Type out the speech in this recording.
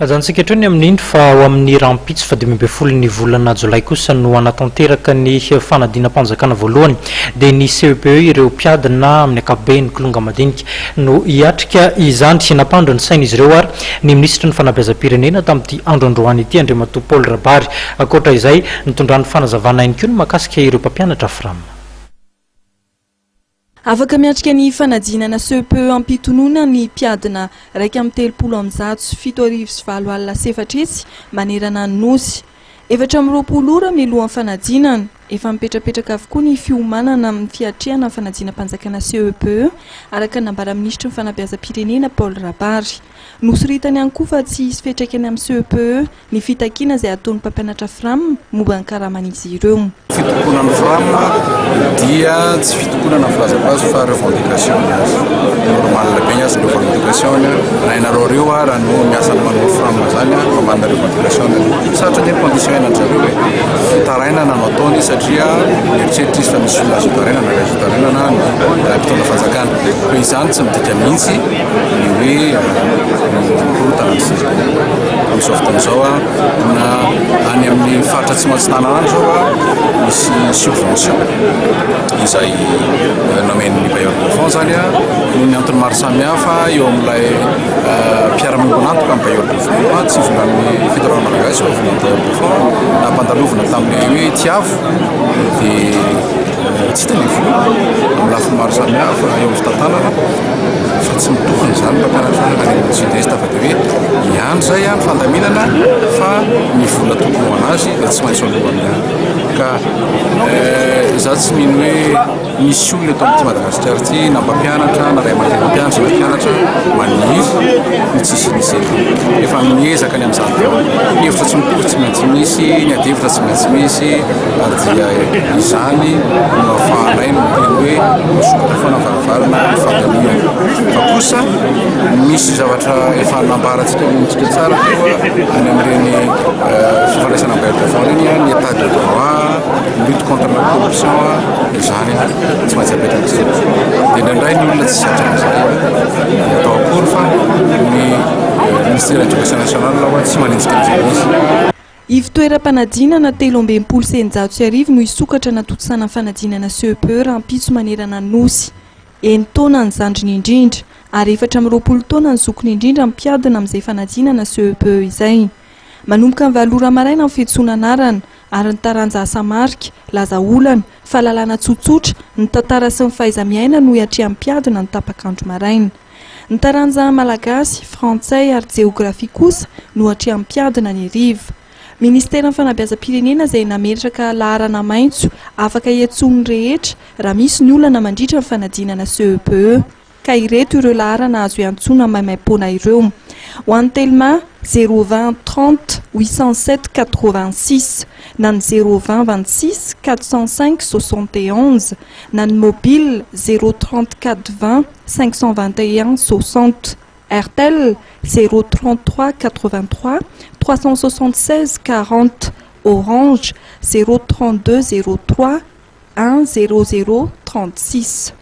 Ajanontsika hatreo ny amin'iny fa ho amin'ny rahampitso faha 15 ny volana jolay kosa no hanatanteraka ny fanadinam-panjakana voalohany dia ny CEPE ireo mpiadina amin'ny ankapobeny kilonga madinika no hiatrika izany. Nampandro ny sain'izy ireo ary ny minisitry ny fanabeazam-pirenena tamin'ity andro androany ity Andriamatoa Paul Rabary. Ankoatra izay, nitondrany fanazavana ihany koa ny mahakasika ireo mpampianatra Fram. Afaka miatrika ny fanadinana CEPE am-pitonona ny mpiadina 431 084 manerana ny Nosy. 24 ora mialohan'ny fanadinana, efa mipetrapetraka avokoa ny fiomanana amin'ny fiatrehana ny fanadinam-panjakana CEPE, araka ny nambaran'ny minisitry ny fanabeazam-pirenena Paul Rabary. Nosoritany ihany koa fa tsy hisy fiantraikany amin'ny CEPE ny fitakiana izay ataon'ny mpampianatra Fram momba ny karaman'izy ireo. Ny fitokonan'ny Fram dia tsy fitokonana ny filazako azy fa revendication ny azy. Normal be ny azy ny revendication-ny. Na ianareo ireo ara no miasa ny manao Fram zany fa manana revendication nareo. Sarotra anie ny condition iainandry zareo e. Fitarainana no ataony satria mieritreritra izy fa misy olona azo itarainana ary azo itarainana ny mpitondra fanjakana. Fa izany tsy midika mihitsy ny hoe mikorontana ny seza. Amin'izao fotoana izao na any amin'ny faritra Atsimo Atsinanana any izao misy subvention izay nomen'ny bailleur de fonds izany noho ny antony maro samihafa eo amin'ilay mpiara-miombon'antoka amin'ny bailleur de fonds tsy volan'ny fitondrana malagasy fa volan'ny bailleur de fonds nampandalovina tamin'ny hoe tiavo dia tsy hita ny vola amin'ny lafiny maro samihafa eo amin'ny fitantanana fa tsy mitokona izany mpampianatra any amin'ny sud est fa dia hoe miandry izay ny fandaminana fa ny vola tokony ho an'azy dia tsy maintsy aloha ihany ka izaho tsy mino hoe misy olona eto amin'ity Madagasikara ity na mpampianatra na ray aman-dreny mpampianatra na mpianatra maniry ny tsy hisian'ny CEPE efa miezaka ny amin'izany daholo ny hevitra tsy mitovy tsy maintsy misy ny adihevitra tsy maintsy misy ary dia izany no ahafahanay miteny hoe misokatra foana ny varavarana ny fandaminana fa kosa misy zavatra efa nambarantsika nomentsika tsara teo any amin'ireny fifandraisana bailleur de fonds ireny ny état de droit ny lutte contre la corruption izany tsy maintsy apetraka izay dia indraindray ny olona tsy zatra an'izay dia atao akory fa ny ministère de l'éducation nationale tsy manenjika an'izay mihitsy. Ivon-toeram-panadinana 1663 no hisokatra hanatontosana ny fanadinana CEPE rahampitso manerana ny Nosy. Enin-taona ny zandriny indrindra ary 24 taona ny zokiny indrindra mpiadina amin'izay fanadinana CEPE izay. Manomboka amin'ny 8 ora maraina ny fiantsoana anarana ary ny taranja asa marika, laza olana, fahalalana tsotsotra, ny tantara sy ny fahaiza-miaina no hiatrehan'ny mpiadina ny tapak'andro maraina. Ny taranja malagasy, frantsay ary jeografia kosa no atrehan'ny mpiadina ny hariva. Ministeran'ny fanabeazam-pirenena izay nametraka laharana maitso afaka hiantsoan'ny rehetra raha misy ny olana mandritra ny fanadinana CEPE. Ka ireto ireo laharana azo iantsoana maimaimpoana ireo. Ho an'ny Telma, zéro vingt trente 807 86 na ny zéro vingt 26 405 71 na ny mobile zéro 34 20 521 60. Airtel, zéro 33 83 376 40. Orange, zéro 32 03 1 00 36.